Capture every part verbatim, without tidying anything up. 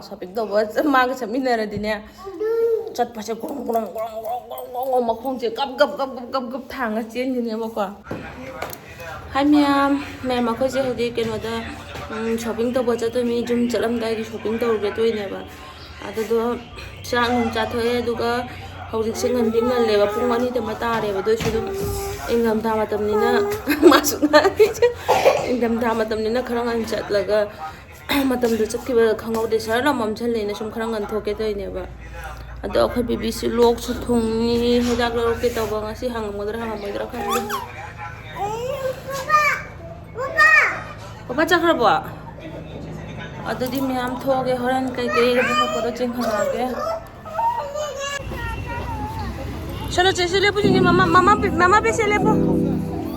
Shopping ꯇꯧꯕ ꯆꯠ-, ꯃꯥꯒ ꯆꯠꯃꯤꯟꯅꯔꯗꯤꯅꯦ, ꯆꯠꯄꯁꯦ ꯒ꯭ꯔꯣꯡ ꯒ꯭ꯔꯣꯡ ꯒ꯭ꯔꯣꯡ ꯒ꯭ꯔꯣꯡ ꯒ꯭ꯔꯣꯡ ꯒ꯭ꯔꯣꯡ ꯒ꯭ꯔꯣꯡ ꯃꯈꯣꯡꯁꯦ ꯒꯞ ꯒꯞ ꯒꯞ ꯒꯞ ꯒꯞ ꯒꯞ ꯊꯥꯡꯉ ꯆꯦꯟꯒꯅꯦꯕꯀꯣ꯫ ꯍꯥꯏ ꯃꯌꯥꯝ, ꯃꯌꯥꯝ ꯑꯩꯈꯣꯏꯁꯦ ꯍꯧꯖꯤꯛ ꯀꯩꯅꯣꯗ, ꯎꯝ, ꯁꯣꯄꯤꯡ ꯇꯧꯕ ꯆꯠꯇꯣꯏꯅꯤ, ꯌꯨꯝ ꯆꯠꯂꯝꯗꯥꯏꯒꯤ ꯁꯣꯄꯤꯡ ꯇꯧꯔꯨꯒꯦ ꯇꯧꯔꯤꯅꯦꯕ꯫ ꯑꯗꯨꯗꯣ ꯆꯥꯛ ꯅꯨꯡ ꯆꯥꯊꯣꯛꯑꯦ, ꯑꯗꯨꯒ ꯍꯧꯖꯤꯛꯁꯦ ꯉꯟꯗꯤ ꯉꯜꯂꯦꯕ, ꯄꯨꯡ ꯑꯅꯤ ꯇꯃ ꯇꯥꯔꯦꯕ꯫ ꯑꯗꯨ ꯑꯣꯏꯁꯨ ꯑꯗꯨꯝ ꯏꯪꯊꯝꯊꯥ ꯃꯇꯝꯅꯤꯅ, ꯃꯥꯁꯨ ꯉꯥꯡꯉꯤꯁꯦ, ꯏꯪꯊꯝꯊꯥ ꯃꯇꯝꯅꯤꯅ ꯈꯔ ꯉꯟꯅ ꯆꯠꯂꯒ ꯃꯇꯝꯗꯣ ꯆꯠꯈꯤꯕ ꯈꯪꯍꯧꯗꯦ, ꯁꯍꯔ ꯂꯝ ꯃꯝꯁꯜꯂꯦꯅ ꯁꯨꯝ ꯈꯔ ꯉꯟꯊꯣꯛꯀꯦ ꯇꯧꯔꯤꯅꯦꯕ꯫ ꯑꯗꯣ ꯑꯩꯈꯣꯏ ꯕꯤꯕꯤꯁꯤ ꯂꯣꯛꯁꯨ ꯊꯨꯡꯉꯤ, ꯍꯤꯗꯥꯛ ꯂꯧꯔꯛꯀꯦ ꯇꯧꯕ, ꯉꯁꯤ ꯍꯪꯉꯝꯒꯗ꯭ꯔꯥ ꯍꯪꯉꯝꯃꯣꯏꯗ꯭ꯔꯥ ꯈꯪꯗꯦ꯫ ꯄꯄꯥ ꯆꯠꯈ꯭ꯔꯕꯣ? ꯑꯗꯨꯗꯤ ꯃꯌꯥꯝ ꯊꯣꯛꯑꯒꯦ, ꯍꯣꯔꯦꯟ ꯀꯩꯀꯩ ꯂꯩꯕ ꯈꯣꯠꯄꯗꯣ ꯆꯦꯟꯈꯠꯂꯛꯑꯒꯦ꯫ ꯁꯣꯅꯣ ꯆꯦ, ꯁꯤ ꯂꯦꯞꯄꯨ, ꯁꯤꯒꯤ ꯃꯃꯥ, ꯃꯃꯥ, ꯃꯃꯥ ꯄꯦꯁꯦꯟ ꯂꯦꯞꯄꯨ꯫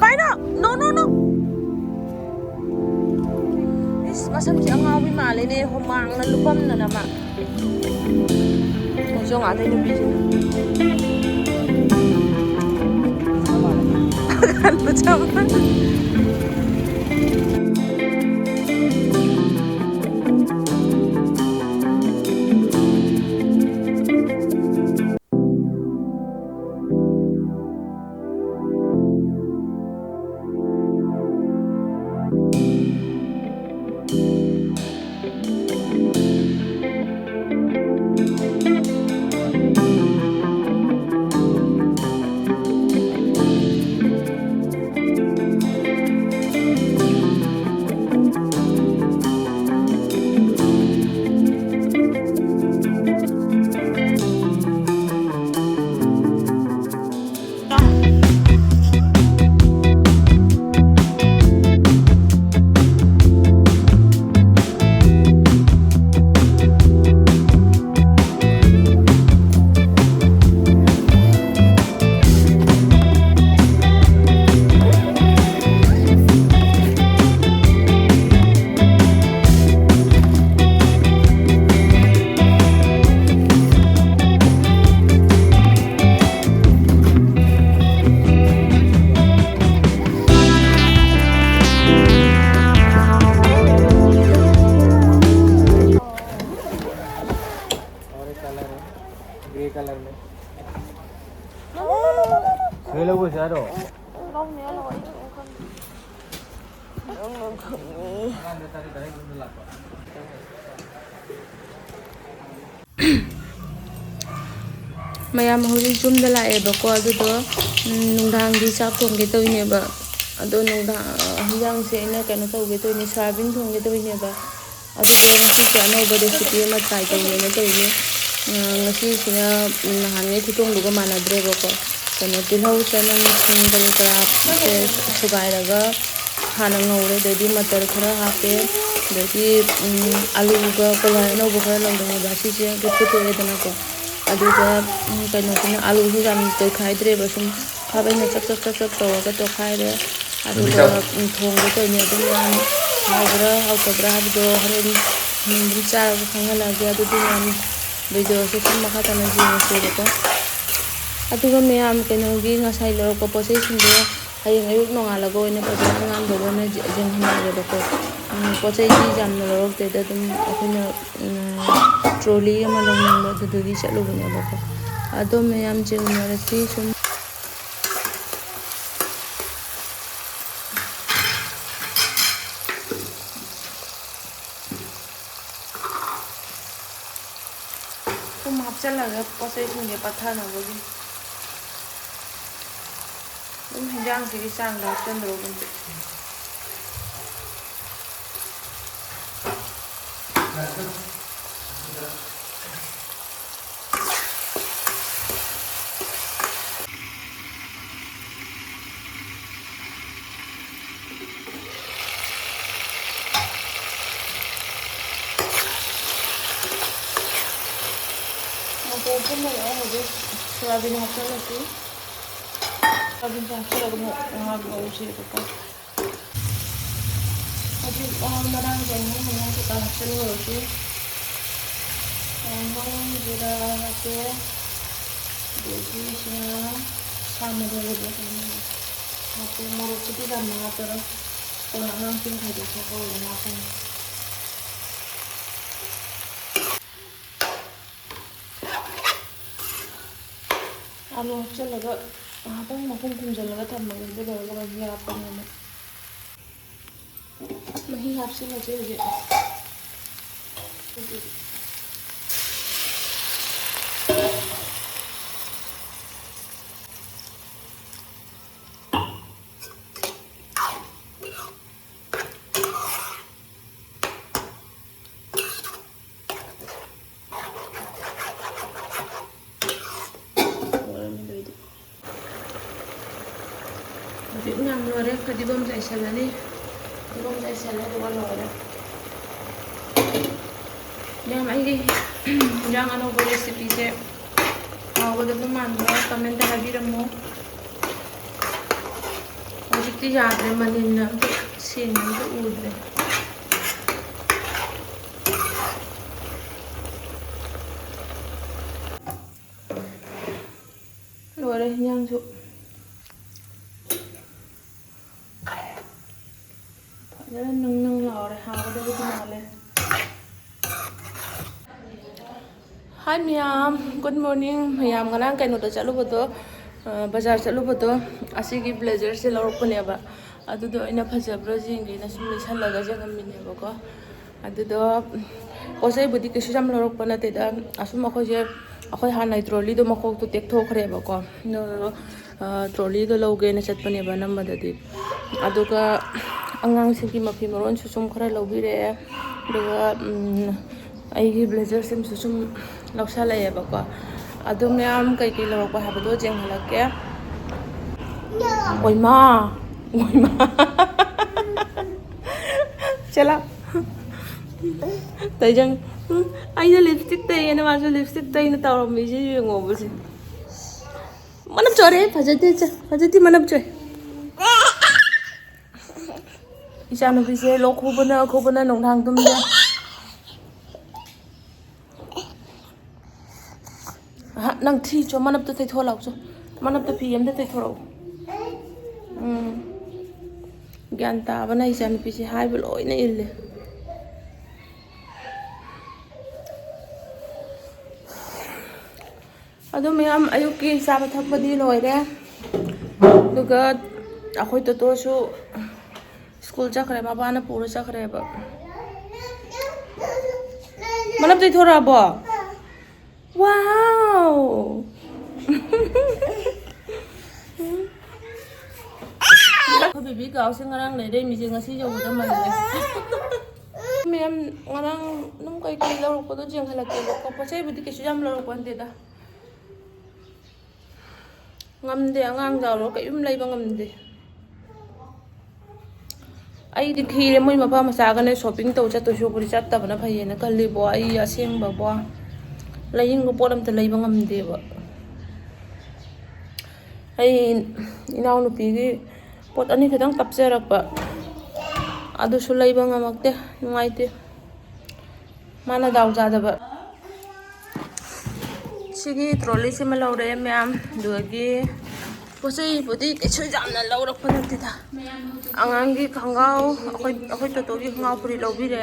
ꯄꯥꯏꯅꯣ! No, no, no! ꯏꯁ, ꯃꯁꯝꯁꯦ ꯑꯉꯥꯎꯕꯤ ꯃꯥꯜꯂꯦꯅꯦ, ꯍꯨꯃꯥꯡꯅ ꯂꯨꯄꯝꯗꯅ ꯃꯥ꯫ ꯃꯣꯏꯁꯨ ꯉꯥꯛꯇ ꯅꯨꯄꯤꯁꯤꯅ꯫ Grey colour में। खेलो वो यारो। ꯃꯌꯥꯝ ꯍꯧꯖꯤꯛ ꯌꯨꯝꯗ ꯂꯥꯛꯑꯦꯕꯀꯣ, ꯑꯗꯨꯗꯣ, ꯎꯝ, ꯅꯨꯡꯗꯥꯡꯒꯤ ꯆꯥꯛ ꯊꯣꯡꯒꯦ ꯇꯧꯔꯤꯅꯦꯕ꯫ ꯑꯗꯣ ꯅꯨꯡꯗꯥꯡ, ꯑ, ꯍꯤꯟꯖꯥꯡꯁꯦ ꯑꯩꯅ ꯀꯩꯅꯣ ꯇꯧꯒꯦ ꯇꯧꯔꯤꯅꯦ, ꯁꯣꯌꯥꯕꯤꯟ ꯊꯣꯡꯒꯦ ꯇꯧꯔꯤꯅꯦꯕ꯫ ꯑꯗꯨꯒ ꯉꯁꯤꯁꯦ ꯑꯅꯧꯕ recipe ꯑꯃ try ꯇꯧꯒꯦꯅ ꯇꯧꯔꯤꯅꯦ꯫ ꯑ, ꯉꯁꯤꯁꯤꯅ, ꯎꯝ, ꯅꯍꯥꯟꯉꯩ ꯈꯨꯊꯣꯡꯗꯨꯒ ꯃꯥꯟꯅꯗ꯭ꯔꯦꯕꯀꯣ꯫ ꯀꯩꯅꯣ, ꯇꯤꯜꯍꯧ, ꯆꯅꯝ, ꯊꯨꯝ, ꯀꯔꯤ ꯀꯔꯥꯁꯦ ꯁꯨꯒꯥꯏꯔꯒ ꯍꯥꯟꯅ ꯉꯧꯔꯦ, ꯑꯗꯩꯗꯤ ꯃꯆꯜ ꯈꯔ ꯍꯥꯞꯄꯦ, ꯑꯗꯩꯗꯤ, ꯎꯝ, ꯑꯂꯨꯒ ꯀꯣꯂꯥꯏ ꯑꯅꯧꯕ ꯈꯔ ꯂꯧꯕꯅꯦꯕ, ꯑꯁꯤꯁꯦ ꯑꯗꯨ ꯐꯨꯠꯇꯣꯛꯑꯦꯗꯅꯀꯣ꯫ ꯑꯗꯨꯒ, ꯎꯝ, ꯀꯩꯅꯣꯁꯤꯅ, ꯑꯂꯨꯁꯨ ꯌꯥꯝ ꯇꯣꯏꯈꯥꯏꯗ꯭ꯔꯦꯕ, ꯁꯨꯝ ꯈꯥꯕꯩꯅ ꯆꯞ ꯆꯞ ꯆꯞ ꯆꯞ ꯇꯧꯔꯒ ꯇꯣꯠꯈꯥꯏꯔꯦ꯫ ꯑꯗꯨꯒ, ꯎꯝ, ꯊꯣꯡꯒꯦ ꯇꯧꯔꯤꯅꯦ꯫ ꯑꯗꯨꯝ ꯌꯥꯝ ꯍꯥꯎꯕ꯭ꯔꯥ ꯍꯥꯎꯇꯕ꯭ꯔꯥ ꯍꯥꯏꯕꯗꯣ ꯍꯣꯔꯦꯟ, ꯎꯝ, ꯑꯗꯨꯝ ꯆꯥꯔꯒ ꯈꯪꯍꯜꯂꯛꯑꯒꯦ꯫ ꯑꯗꯨꯗꯤ ꯃꯌꯥꯝ videoꯁꯦ ꯁꯨꯝ ꯃꯈꯥ ꯇꯥꯅ ꯌꯦꯡꯉꯁꯦꯕꯀꯣ꯫ ꯑꯗꯨꯒ ꯃꯌꯥꯝ ꯀꯩꯅꯣꯒꯤ ꯉꯁꯥꯏ ꯂꯧꯔꯛꯄ ꯄꯣꯠ ꯆꯩꯁꯤꯡꯗꯣ ꯍꯌꯦꯡ ꯑꯌꯨꯛ ꯅꯣꯡꯉꯥꯜꯂꯒ ꯑꯣꯏꯅ ꯐꯖꯅ ꯑꯉꯥꯡꯗꯧꯕ ꯑꯣꯏꯅ ꯌꯦꯡꯍꯟꯅꯔꯦꯕꯀꯣ꯫ ꯎꯝ, ꯄꯣꯠ ꯆꯩꯗꯤ ꯌꯥꯝꯅ ꯂꯧꯔꯛꯇꯦꯗ, ꯑꯗꯨꯝ ꯑꯩꯈꯣꯏꯅ, ꯎꯝ, trolley ꯑꯃ ꯂꯧꯅꯤꯡꯕ, ꯑꯗꯨꯗꯨꯒꯤ ꯆꯠꯂꯨꯕꯅꯦꯕꯀꯣ꯫ ꯑꯗꯣ ꯃꯌꯥꯝ ꯌꯦꯡꯃꯤꯟꯅꯔꯁꯤ ꯁꯨꯝ꯫ ꯊꯨꯝ ꯍꯥꯞꯆꯤꯜꯂꯒ ꯄꯣꯠ ꯆꯩꯁꯤꯡꯁꯦ ꯄꯠꯊꯅꯕꯒꯤ ꯑꯗꯨꯝ ꯍꯤꯟꯖꯥꯡꯁꯤꯒꯤ ꯆꯥꯡꯗ ꯍꯥꯞꯆꯤꯟꯗꯧꯕꯅꯤ꯫ ꯃꯇꯣꯟ ꯄꯨꯝꯅꯃꯛ ꯍꯧꯖꯤꯛ ꯁꯣꯌꯥꯕꯤꯟ ꯍꯥꯞꯆꯤꯜꯂꯁꯤ꯫ ꯁꯣꯌꯥꯕꯤꯟꯁꯦ ꯍꯥꯞꯆꯤꯜꯂꯒ ꯑꯃꯨꯛ ꯉꯥꯏꯍꯥꯛ ꯉꯧꯁꯦꯕꯀꯣ꯫ ꯍꯧꯖꯤꯛ, ꯑ, ꯃꯔꯥꯡ ꯀꯥꯏꯅ ꯃꯌꯥꯝ ꯀꯩꯀꯥ ꯍꯥꯞꯆꯤꯜꯂꯨꯔꯁꯤ꯫ ꯇꯤꯜꯍꯧ, ꯖꯤꯔꯥ ꯍꯥꯞꯄꯦ꯫ ꯑꯗꯒꯤ ꯁꯤꯅ ꯁꯥ ꯃꯔꯣꯏ ꯑꯣꯏꯕ ꯀꯩꯅꯣ ꯍꯥꯞꯄꯦ꯫ ꯃꯣꯔꯣꯛꯁꯤꯗꯤ ꯌꯥꯝꯅ ꯍꯥꯞꯄꯔꯣꯏ꯫ ꯀꯣꯟꯅ ꯑꯉꯥꯡꯁꯤꯡ ꯈꯥꯏꯗꯣꯛꯄ ꯀꯣꯟꯅ ꯍꯥꯞꯄꯅꯤ꯫ ꯑꯥꯂꯨ ꯍꯥꯞꯆꯤꯜꯂꯒ ꯉꯥꯏꯍꯥꯛꯇꯪ ꯃꯈꯨꯝ ꯈꯨꯝꯖꯤꯜꯂꯒ ꯊꯝꯃꯒꯦ, ꯑꯗꯨ ꯂꯣꯏꯔꯒ ꯃꯍꯤ ꯍꯥꯞꯄꯅꯦꯕ꯫ ꯃꯍꯤ ꯍꯥꯞꯆꯤꯜꯂꯁꯦ ꯍꯧꯖꯤꯛ꯫ ꯍꯧꯖꯤꯛ ꯃꯌꯥꯝ ꯂꯣꯏꯔꯦ꯫ ꯐꯗꯤꯒꯣꯝ ꯆꯥꯏꯁꯜꯂꯅꯤ꯫ ꯐꯗꯤꯒꯣꯝ ꯆꯥꯏꯁꯜꯂꯦ, ꯑꯗꯨꯒ ꯂꯣꯏꯔꯦ꯫ ꯃꯌꯥꯝ, ꯑꯩꯒꯤ ꯏꯟꯖꯥꯡ ꯑꯅꯧꯕ recipeꯁꯦ ꯍꯥꯎꯒꯗꯕ ꯃꯥꯟꯕ꯭ꯔꯥ? Commentꯇ ꯍꯥꯏꯕꯤꯔꯝꯃꯣ꯫ ꯍꯧꯖꯤꯛꯇꯤ ꯌꯥꯗ꯭ꯔꯦ, ꯃꯅꯤꯜꯅ ꯑꯝꯇ ꯁꯦꯡꯅ ꯑꯝꯇ ꯎꯗ꯭ꯔꯦ꯫ ꯂꯣꯏꯔꯦ ꯏꯟꯖꯥꯡꯁꯨ꯫ ꯐꯖꯅ ꯅꯪ ꯅꯪ ꯂꯥꯎꯔꯦ, ꯍꯥꯎꯒꯗꯕꯗꯤ ꯃꯥꯜꯂꯦ꯫ Hi ꯃꯌꯥꯝ, good morning꯫ ꯃꯌꯥꯝ ꯉꯔꯥꯡ ꯀꯩꯅꯣꯗ ꯆꯠꯂꯨꯕꯗꯣ, ꯑ, ꯕꯖꯥꯔ ꯆꯠꯂꯨꯕꯗꯣ, ꯑꯁꯤꯒꯤ blazerꯁꯦ ꯂꯧꯔꯛꯄꯅꯦꯕ꯫ ꯑꯗꯨꯗꯣ ꯑꯩꯅ ꯐꯖꯕ꯭ꯔꯥ ꯌꯦꯡꯒꯦꯅ ꯁꯨꯝ ꯂꯩꯁꯜꯂꯒ ꯌꯦꯡꯉꯝꯃꯤꯅꯦꯕꯀꯣ꯫ ꯑꯗꯨꯗꯣ ꯄꯣꯠ ꯆꯩꯕꯨꯗꯤ ꯀꯩꯁꯨ ꯌꯥꯝ ꯂꯧꯔꯛꯄ ꯅꯠꯇꯦꯗ꯫ ꯑꯁꯨꯝ ꯑꯩꯈꯣꯏꯁꯦ, ꯑꯩꯈꯣꯏ ꯍꯥꯟꯅꯩ trolleyꯗꯣ ꯃꯈꯣꯛꯇꯣ ꯇꯦꯛꯊꯣꯛꯈ꯭ꯔꯦꯕꯀꯣ꯫ ꯑꯗꯣ, ꯑ, trolleyꯗꯣ ꯂꯧꯒꯦꯅ ꯆꯠꯄꯅꯦꯕ ꯑꯅꯝꯕꯗꯗꯤ꯫ ꯑꯗꯨꯒ ꯑꯉꯥꯡꯁꯤꯡꯒꯤ ꯃꯐꯤ ꯃꯔꯣꯟꯁꯨ ꯁꯨꯝ ꯈꯔ ꯂꯧꯕꯤꯔꯛꯑꯦ꯫ ꯑꯗꯨꯒ, ꯎꯝ, ꯑꯩꯒꯤ blazerꯁꯤꯃꯁꯨ ꯁꯨꯝ ꯂꯧꯁꯜꯂꯛꯑꯦꯕꯀꯣ꯫ ꯑꯗꯨ ꯃꯌꯥꯝ ꯀꯩꯀꯩ ꯂꯧꯔꯛꯄ ꯍꯥꯏꯕꯗꯣ ꯌꯦꯡꯍꯜꯂꯛꯀꯦ꯫ ꯑꯣꯏꯃꯥ! ꯑꯣꯏꯃꯥ! ꯆꯦꯂꯥ! ꯇꯩꯖꯪ꯫ ꯎꯝ, ꯑꯩꯅ lipstick ꯇꯩꯌꯦꯅ ꯃꯥꯁꯨ lipstick ꯇꯩꯅ ꯇꯧꯔꯝꯃꯤꯁꯦ ꯌꯦꯡꯉꯣꯕꯁꯦ꯫ ꯃꯅꯞ ꯆꯣꯔꯦ, ꯐꯖꯗꯦ, ꯆ-, ꯐꯖꯗꯦ, ꯃꯅꯞ ꯆꯣꯏ꯫ ꯏꯆꯥꯅꯨꯄꯤꯁꯦ ꯂꯣꯛ ꯈꯨꯕꯅ, ꯈꯨꯕꯅ ꯅꯨꯡꯗꯥꯡ ꯇꯨꯝꯗꯦ꯫ ꯑꯍ, ꯅꯪ ꯊꯤ ꯆꯣ, ꯃꯅꯞꯇꯣ ꯇꯩꯊꯣꯛꯑꯣ ꯂꯥꯎ ꯆꯣ꯫ ꯃꯅꯞꯇꯣ ꯐꯤ ꯑꯝꯇ ꯇꯩꯊꯣꯔꯛꯎ꯫ ꯎꯝ꯫ ꯒ꯭ꯌꯥꯟ ꯇꯥꯕꯅ ꯏꯆꯥꯅꯨꯄꯤꯁꯦ ꯍꯥꯏꯕ ꯂꯣꯏꯅ ꯏꯜꯂꯦ꯫ ꯑꯗꯨ ꯃꯌꯥꯝ ꯑꯌꯨꯛꯀꯤ ꯆꯥꯕ ꯊꯛꯄꯗꯤ ꯂꯣꯏꯔꯦ꯫ ꯑꯗꯨꯒ ꯑꯩꯈꯣꯏ ꯇꯣꯇꯣꯁꯨ ꯁ꯭ꯀꯨꯜ ꯆꯠꯈ꯭ꯔꯦ, ꯃꯄꯥꯅ ꯄꯨꯔ ꯆꯠꯈ꯭ꯔꯦꯕ꯫ ꯃꯅꯞ ꯇꯩꯊꯣꯔꯛꯑꯕꯣ? ꯋꯥꯎ! ꯑꯩꯈꯣꯏ ꯕꯦꯕꯤ ꯀꯥꯎꯁꯦ ꯉꯔꯥꯡ ꯂꯩꯔꯛꯏ ꯃꯤꯁꯦ ꯉꯁꯤ ꯌꯧꯕꯗ ꯃꯥꯜꯂꯦ꯫ ꯃꯌꯥꯝ ꯉꯔꯥꯡ ꯑꯗꯨꯝ ꯀꯩꯀꯩ ꯂꯧꯔꯛꯄꯗꯣ ꯆꯦꯟꯈꯠꯂꯛꯀꯦꯕꯀꯣ꯫ ꯄꯣꯠ ꯆꯩꯕꯨꯗꯤ ꯀꯩꯁꯨ ꯌꯥꯝ ꯂꯧꯔꯛꯄ ꯅꯠꯇꯦꯗ꯫ ꯉꯝꯗꯦ, ꯑꯉꯥꯡ ꯌꯥꯎꯔꯒ ꯀꯔꯤꯝ ꯂꯩꯕ ꯉꯝꯗꯦ꯫ ꯑꯩꯗꯤ ꯈꯤꯔꯦ, ꯃꯣꯏ ꯃꯄꯥ ꯃꯆꯥꯒꯅꯦ shopping ꯇꯧ ꯆꯠꯇꯣꯏ ꯁꯔꯨꯛꯄꯨꯗꯤ ꯆꯠꯇꯕꯅ ꯐꯩꯌꯦꯅ ꯈꯜꯂꯤꯕꯣ꯫ ꯑꯩ ꯑꯁꯦꯡꯕꯕꯣ, ꯂꯩꯅꯤꯡꯕ ꯄꯣꯠ ꯑꯝꯇ ꯂꯩꯕ ꯉꯝꯗꯦꯕ꯫ ꯑꯩ ꯏꯅꯥꯎꯅꯨꯄꯤꯒꯤ ꯄꯣꯠ ꯑꯅꯤ ꯈꯛꯇꯪ ꯀꯞꯆꯔꯛꯄ, ꯑꯗꯨꯁꯨ ꯂꯩꯕ ꯉꯝꯃꯛꯇꯦ, ꯅꯨꯡꯉꯥꯏꯇꯦ꯫ ꯃꯥꯅ ꯗꯥꯎ ꯆꯥꯗꯕ꯫ ꯁꯤꯒꯤ trolley ꯁꯤꯃ ꯂꯧꯔꯦ ꯃꯌꯥꯝ꯫ ꯑꯗꯨꯗꯒꯤ ꯄꯣꯠ ꯆꯩꯕꯨꯗꯤ ꯀꯩꯁꯨ ꯌꯥꯝꯅ ꯂꯧꯔꯛꯄ ꯅꯠꯇꯦꯗ꯫ ꯑꯉꯥꯡꯒꯤ ꯈꯣꯡꯒ꯭ꯔꯥꯎ, ꯑꯩꯈꯣꯏ, ꯑꯩꯈꯣꯏ ꯇꯣꯇꯣꯒꯤ ꯈꯣꯡꯒ꯭ꯔꯥꯎ ꯐꯨꯔꯤꯠ ꯂꯧꯕꯤꯔꯦ꯫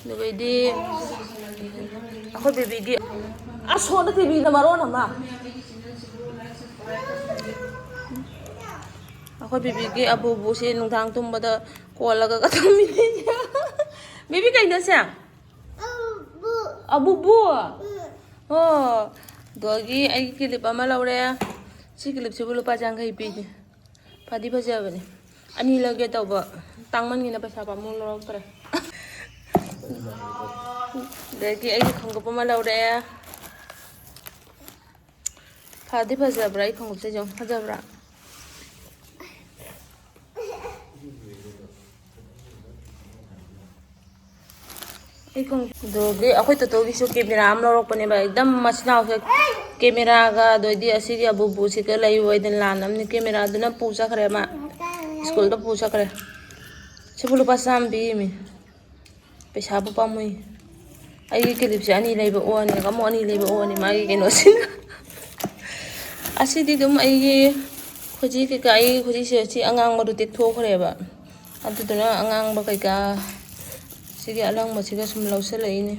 ꯑꯗꯨꯒꯩꯗꯤ ꯑꯩꯈꯣꯏ ꯕꯦꯕꯤꯒꯤ, ꯑꯁ, ꯁꯣꯝꯗ ꯇꯤꯚꯤꯗ ꯃꯔꯣꯟ ꯑꯃ꯫ ꯑꯩꯈꯣꯏ ꯕꯦꯕꯤꯒꯤ ꯑꯕꯨꯕꯨꯁꯦ ꯅꯨꯡꯗꯥꯡ ꯇꯨꯝꯕꯗ ꯀꯣꯜꯂꯒ ꯊꯝꯃꯤꯅꯦ꯫ ꯕꯦꯕꯤ, ꯀꯩꯅꯣ ꯁꯦ? ꯑꯕꯨꯕꯨ? ꯑꯣ, ꯑꯗꯒꯤ ꯑꯩꯒꯤ clip ꯑꯃ ꯂꯧꯔꯦ꯫ ꯁꯤ clip ꯁꯤꯕꯨ ꯂꯨꯄꯥ ꯌꯥꯡꯈꯩ ꯄꯤꯅꯦ꯫ ꯐꯗꯤ ꯐꯖꯕꯅꯦ꯫ ꯑꯅꯤ ꯂꯧꯒꯦ ꯇꯧꯕ, ꯇꯥꯡꯃꯟꯒꯤꯅ ꯄꯩꯁꯥ ꯄꯥꯝꯃꯨ ꯂꯧꯔꯛꯇ꯭ꯔꯦ꯫ ꯑꯗꯒꯤ ꯑꯩꯒꯤ ꯈꯣꯡꯎꯞ ꯑꯃ ꯂꯧꯔꯛꯑꯦ꯫ ꯐꯗꯤ ꯐꯖꯕ꯭ꯔꯥ? ꯑꯩ ꯈꯣꯡꯎꯞꯁꯦ ꯌꯦꯡꯉꯨ, ꯐꯖꯕ꯭ꯔꯥ? ꯑꯩ ꯈꯣꯡꯎꯞ꯫ ꯑꯗꯨꯗꯤ ꯑꯩꯈꯣꯏ ꯇꯣꯇꯣꯒꯤꯁꯨ camera ꯑꯃ ꯂꯧꯔꯛꯄꯅꯦꯕ꯫ ꯑꯦꯛꯗꯝ ꯃꯆꯤꯟ ꯃꯅꯥꯎꯁꯦ cameraꯒ, ꯑꯗꯩꯗꯤ ꯑꯁꯤꯒꯤ ꯑꯕꯨꯕꯨꯁꯤꯒ ꯂꯩꯌꯨ ꯍꯥꯏꯗꯅ ꯂꯥꯟ ꯑꯃꯅꯤ꯫ Cameraꯗꯨꯅ ꯄꯨ ꯆꯠꯈ꯭ꯔꯦ ꯃꯥ, ꯁ꯭ꯀꯨꯜꯗ ꯄꯨ ꯆꯠꯈ꯭ꯔꯦ꯫ ꯁꯤꯕꯨ ꯂꯨꯄꯥ ꯆꯥꯝꯃ ꯄꯤꯃꯤ꯫ ꯄꯩꯁꯥꯕꯨ ꯄꯥꯝꯃꯨꯏ꯫ ꯑꯩꯒꯤ clipꯁꯦ ꯑꯅꯤ ꯂꯩꯕ ꯑꯣꯅꯤ, ꯑꯃꯨꯛ ꯑꯅꯤ ꯂꯩꯕ ꯑꯣꯅꯤ ꯃꯥꯒꯤ ꯀꯩꯅꯣꯁꯤꯅ꯫ ꯑꯁꯤꯗꯤ ꯑꯗꯨꯝ ꯑꯩꯒꯤ ꯈꯨꯖꯤ ꯀꯩꯀꯥ, ꯑꯩꯒꯤ ꯈꯨꯖꯤꯁꯦ ꯑꯁꯤ ꯑꯉꯥꯡꯕꯗꯨ ꯇꯦꯛꯊꯣꯛꯈ꯭ꯔꯦꯕ꯫ ꯑꯗꯨꯗꯨꯅ ꯑꯉꯥꯡꯕ ꯀꯩꯀꯥ ꯁꯤꯒꯤ ꯑꯂꯪꯕꯁꯤꯒ ꯁꯨꯝ ꯂꯧꯁꯤꯜꯂꯛꯏꯅꯦ꯫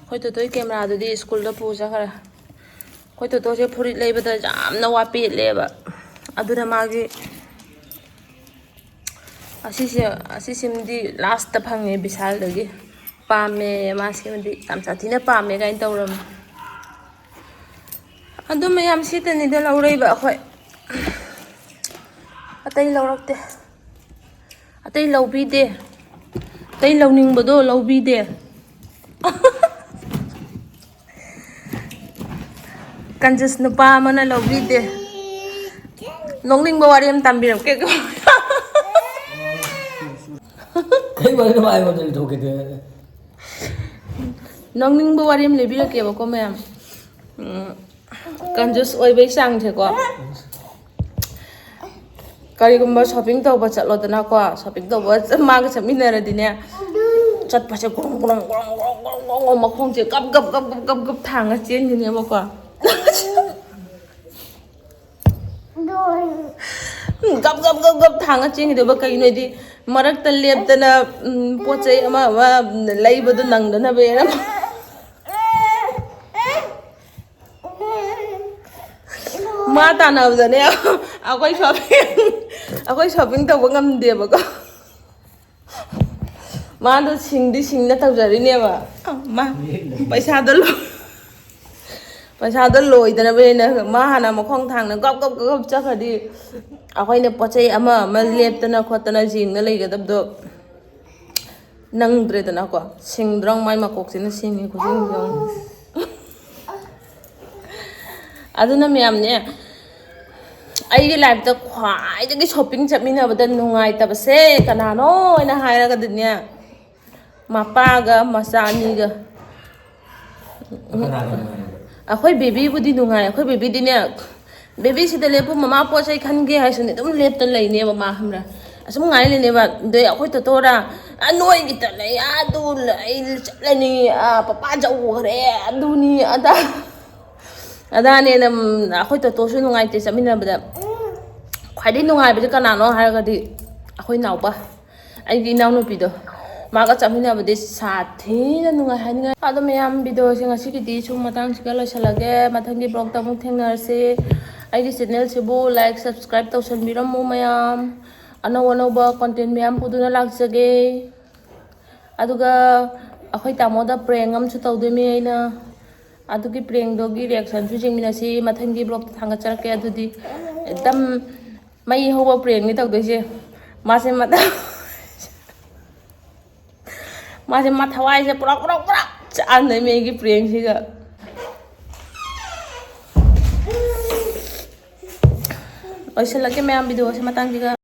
ꯑꯩꯈꯣꯏ ꯇꯣꯇꯣꯒꯤ ꯀꯦꯃꯦꯔꯥꯗꯨꯗꯤ ꯁ꯭ꯀꯨꯜꯗ ꯄꯨ ꯆꯠꯈ꯭ꯔꯦ꯫ ꯑꯩꯈꯣꯏ ꯇꯣꯇꯣꯁꯦ ꯐꯨꯔꯤꯠ ꯂꯩꯕꯗ ꯌꯥꯝꯅ ꯋꯥ ꯄꯦꯠꯂꯦꯕ꯫ ꯑꯗꯨꯅ ꯃꯥꯒꯤ ꯑꯁꯤꯁꯦ, ꯑꯁꯤꯁꯤꯃꯗꯤ ꯂꯥꯁꯇ ꯐꯪꯉꯦ ꯕꯤꯁꯥꯜꯗꯒꯤ꯫ ꯄꯥꯝꯃꯦ, ꯃꯥꯁꯤꯃꯗꯤ ꯌꯥꯝ ꯁꯥꯊꯤꯅ ꯄꯥꯝꯃꯦ ꯀꯥꯏꯅ ꯇꯧꯔꯝꯃꯦ꯫ ꯑꯗꯨ ꯃꯌꯥꯝ ꯁꯤꯇꯅꯤꯗ ꯂꯧꯔꯛꯏꯕ ꯑꯩꯈꯣꯏ꯫ ꯑꯇꯩ ꯂꯧꯔꯛꯇꯦ꯫ ꯑꯇꯩ ꯂꯧꯕꯤꯗꯦ꯫ ꯑꯇꯩ ꯂꯧꯅꯤꯡꯕꯗꯣ ꯂꯧꯕꯤꯗꯦ꯫ ꯀꯟꯖꯨꯁ ꯅꯨꯄꯥ ꯑꯃꯅ ꯂꯧꯕꯤꯗꯦ꯫ ꯅꯣꯛꯅꯤꯡꯕ ꯋꯥꯔꯤ ꯑꯃ ꯇꯝꯕꯤꯔꯛꯀꯦꯀꯣ꯫ ꯀꯩ ꯋꯥꯔꯤꯅꯣ ꯃꯥ ꯑꯩꯉꯣꯟꯗ ꯂꯤꯊꯣꯛꯈꯤꯗꯣꯏ? ꯅꯣꯛꯅꯤꯡꯕ ꯋꯥꯔꯤ ꯑꯃ ꯂꯤꯕꯤꯔꯛꯀꯦꯕꯀꯣ ꯃꯌꯥꯝ꯫ ꯎꯝ, ꯀꯟꯖꯨꯁ ꯑꯣꯏꯕꯩ ꯆꯥꯡꯁꯦꯀꯣ꯫ ꯀꯔꯤꯒꯨꯝꯕ ꯁꯣꯄꯤꯡ ꯇꯧꯕ ꯆꯠꯂꯣꯗꯅꯀꯣ, ꯁꯣꯄꯤꯡ ꯇꯧꯕ ꯆꯠ-, ꯃꯥꯒ ꯆꯠꯃꯤꯟꯅꯔꯗꯤꯅꯦ, ꯆꯠꯄꯁꯦ ꯒ꯭ꯔꯣꯡ ꯒ꯭ꯔꯣꯡ ꯒ꯭ꯔꯣꯡ ꯒ꯭ꯔꯣꯡ ꯒ꯭ꯔꯣꯡ ꯒ꯭ꯔꯣꯡ ꯃꯈꯣꯡꯁꯦ ꯒꯞ ꯒꯞ ꯒꯞ ꯒꯞ ꯒꯞ ꯒꯞ ꯊꯥꯡꯉ ꯆꯦꯟꯒꯤꯅꯦꯕꯀꯣ꯫ ꯎꯝ, ꯒꯞ ꯒꯞ ꯒꯞ ꯒꯞ ꯊꯥꯡꯉ ꯆꯦꯟꯈꯤꯗꯣꯏꯕ꯫ ꯀꯩꯒꯤꯅꯣ ꯍꯥꯏꯗꯤ ꯃꯔꯛꯇ ꯂꯦꯞꯇꯅ, ꯎꯝ, ꯄꯣꯠ ꯆꯩ ꯑꯃ ꯑꯃ ꯂꯩꯕꯗꯣ ꯅꯪꯗꯅꯕꯅ꯫ ꯃꯥ ꯇꯥꯟꯅꯕꯗꯅꯦ ꯑꯩꯈꯣꯏ ꯁꯣꯄꯤꯡ, ꯑꯩꯈꯣꯏ ꯁꯣꯄꯤꯡ ꯇꯧꯕ ꯉꯝꯗꯦꯕꯀꯣ꯫ ꯃꯥꯗꯣ ꯁꯤꯡꯗꯤ ꯁꯤꯡꯅ ꯇꯧꯖꯔꯤꯅꯦꯕ꯫ ꯃꯥ ꯄꯩꯁꯥꯗꯣ ꯂꯣ-, ꯄꯩꯁꯥꯗꯣ ꯂꯣꯏꯗꯅꯕꯅꯤꯅ ꯃꯥ ꯍꯥꯟꯅ ꯃꯈꯣꯡ ꯊꯥꯡꯅ ꯒꯞ ꯒꯞ ꯒꯞ ꯒꯞ ꯆꯠꯈ꯭ꯔꯗꯤ ꯑꯩꯈꯣꯏꯅ ꯄꯣꯠ ꯆꯩ ꯑꯃ ꯑꯃ ꯂꯦꯞꯇꯅ ꯈꯣꯠꯇꯅ ꯌꯦꯡꯅ ꯂꯩꯒꯗꯕꯗꯣ ꯅꯪꯗ꯭ꯔꯦꯗꯅꯀꯣ꯫ ꯁꯤꯡꯗ꯭ꯔꯣ ꯃꯥꯏ ꯃꯀꯣꯛꯁꯤꯅ ꯁꯤꯡꯉꯤ ꯈꯨꯁꯤꯡꯁꯦ ꯌꯦꯡꯉꯣ꯫ ꯑꯗꯨꯅ ꯃꯌꯥꯝꯅꯦ, ꯑꯩꯒꯤ ꯂꯥꯏꯐꯇ ꯈ꯭ꯋꯥꯏꯗꯒꯤ ꯁꯣꯄꯤꯡ ꯆꯠꯃꯤꯟꯅꯕꯗ ꯅꯨꯡꯉꯥꯏꯇꯕꯁꯦ ꯀꯅꯥꯅꯣ ꯍꯥꯏꯅ ꯍꯥꯏꯔꯒꯗꯤꯅꯦ, ꯃꯄꯥꯒ ꯃꯆꯥ ꯑꯅꯤꯒ꯫ ꯀꯅꯥꯒ ꯅꯨꯡꯉꯥꯏꯔꯤꯕ? ꯑꯩꯈꯣꯏ ꯕꯦꯕꯤꯕꯨꯗꯤ ꯅꯨꯡꯉꯥꯏ꯫ ꯑꯩꯈꯣꯏ ꯕꯦꯕꯤꯗꯤꯅꯦ, ꯕꯦꯕꯤ ꯁꯤꯗ ꯂꯦꯞꯄꯨ, ꯃꯃꯥ ꯄꯣꯠ ꯆꯩ ꯈꯟꯒꯦ ꯍꯥꯏꯁꯨꯅꯦ ꯑꯗꯨꯝ ꯂꯦꯞꯇ ꯂꯩꯅꯦꯕ ꯃꯥ, ꯈꯪꯕ꯭ꯔꯥ? ꯑꯁꯨꯝ ꯉꯥꯏ ꯂꯩꯅꯦꯕ꯫ ꯑꯗꯩ ꯑꯩꯈꯣꯏ ꯇꯣꯇꯣꯔ, "ꯑ, ꯅꯣꯏꯒꯤꯇ ꯂꯩ, ꯑꯗꯨ ꯂꯩ, ꯑꯩ ꯆꯠꯂꯅꯤ, ꯑ, ꯄꯄꯥ ꯆꯧꯈ꯭ꯔꯦ, ꯑꯗꯨꯅꯤ ꯑꯗꯥ"꯫ ꯑꯗꯥꯅꯦꯅ, ꯎꯝ, ꯑꯩꯈꯣꯏ ꯇꯣꯇꯣꯁꯨ ꯅꯨꯡꯉꯥꯏꯇꯦ ꯆꯠꯃꯤꯟꯅꯕꯗ꯫ ꯈ꯭ꯋꯥꯏꯗꯒꯤ ꯅꯨꯡꯉꯥꯏꯕꯁꯦ ꯀꯅꯥꯅꯣ ꯍꯥꯏꯔꯒꯗꯤ ꯑꯩꯈꯣꯏ ꯏꯅꯥꯎꯄꯥ, ꯑꯩꯒꯤ ꯏꯅꯥꯎꯅꯨꯄꯤꯗꯣ꯫ ꯃꯥꯒ ꯆꯠꯃꯤꯟꯅꯕꯗꯤ ꯁꯥꯊꯤꯅ ꯅꯨꯡꯉꯥꯏ ꯍꯥꯏꯅꯤꯡꯉꯥꯏ꯫ ꯑꯗꯣ ꯃꯌꯥꯝ, ꯚꯤꯗꯤꯑꯣꯁꯦ ꯉꯁꯤꯒꯤꯗꯤ ꯁꯨꯝ ꯃꯇꯥꯡꯁꯤꯒ ꯂꯣꯏꯁꯤꯜꯂꯒꯦ꯫ ꯃꯊꯪꯒꯤ ꯕ꯭ꯂꯣꯛꯇ ꯑꯃꯨꯛ ꯊꯦꯡꯅꯔꯁꯤ꯫ ꯑꯩꯒꯤ ꯆꯦꯅꯦꯜꯁꯤꯕꯨ ꯂꯥꯏꯛ, ꯁꯕꯁꯀ꯭ꯔꯥꯏꯕ ꯇꯧꯁꯟꯕꯤꯔꯝꯃꯨ ꯃꯌꯥꯝ꯫ ꯑꯅꯧ ꯑꯅꯧꯕ ꯀꯣꯟꯇꯦꯟ ꯃꯌꯥꯝ ꯄꯨꯗꯨꯅ ꯂꯥꯛꯆꯒꯦ꯫ ꯑꯗꯨꯒ ꯑꯩꯈꯣꯏ ꯇꯥꯃꯣꯗ ꯄ꯭ꯔꯦꯡ ꯑꯃꯁꯨ ꯇꯧꯗꯣꯏꯅꯤ ꯑꯩꯅ꯫ ꯑꯗꯨꯒꯤ ꯄ꯭ꯔꯦꯡꯗꯨꯒꯤ ꯔꯤꯌꯦꯛꯁꯟꯁꯨ ꯌꯦꯡꯃꯤꯟꯅꯁꯤ꯫ ꯃꯊꯪꯒꯤ ꯕ꯭ꯂꯣꯛꯇ ꯊꯥꯡꯒꯠꯆꯔꯛꯀꯦ꯫ ꯑꯗꯨꯗꯤ ꯑꯦꯛꯗꯝ ꯃꯩ ꯍꯧꯕ ꯄ꯭ꯔꯦꯡꯅꯤ ꯇꯧꯗꯣꯏꯁꯦ꯫ ꯃꯥꯁꯦ ꯃꯊ-, ꯃꯥꯁꯦ ꯃꯥ ꯊꯋꯥꯏꯁꯦ ꯄꯨꯔꯥ, ꯄꯨꯔꯥ, ꯄꯨꯔꯥ ꯆꯥꯛꯍꯟꯗꯣꯏꯅꯦ ꯑꯩꯒꯤ ꯄ꯭ꯔꯦꯡꯁꯤꯒ꯫ ꯂꯣꯏꯁꯤꯜꯂꯒꯦ ꯃꯌꯥꯝ, ꯚꯤꯗꯤꯑꯣꯁꯦ ꯃꯇꯥꯡꯁꯤꯒ꯫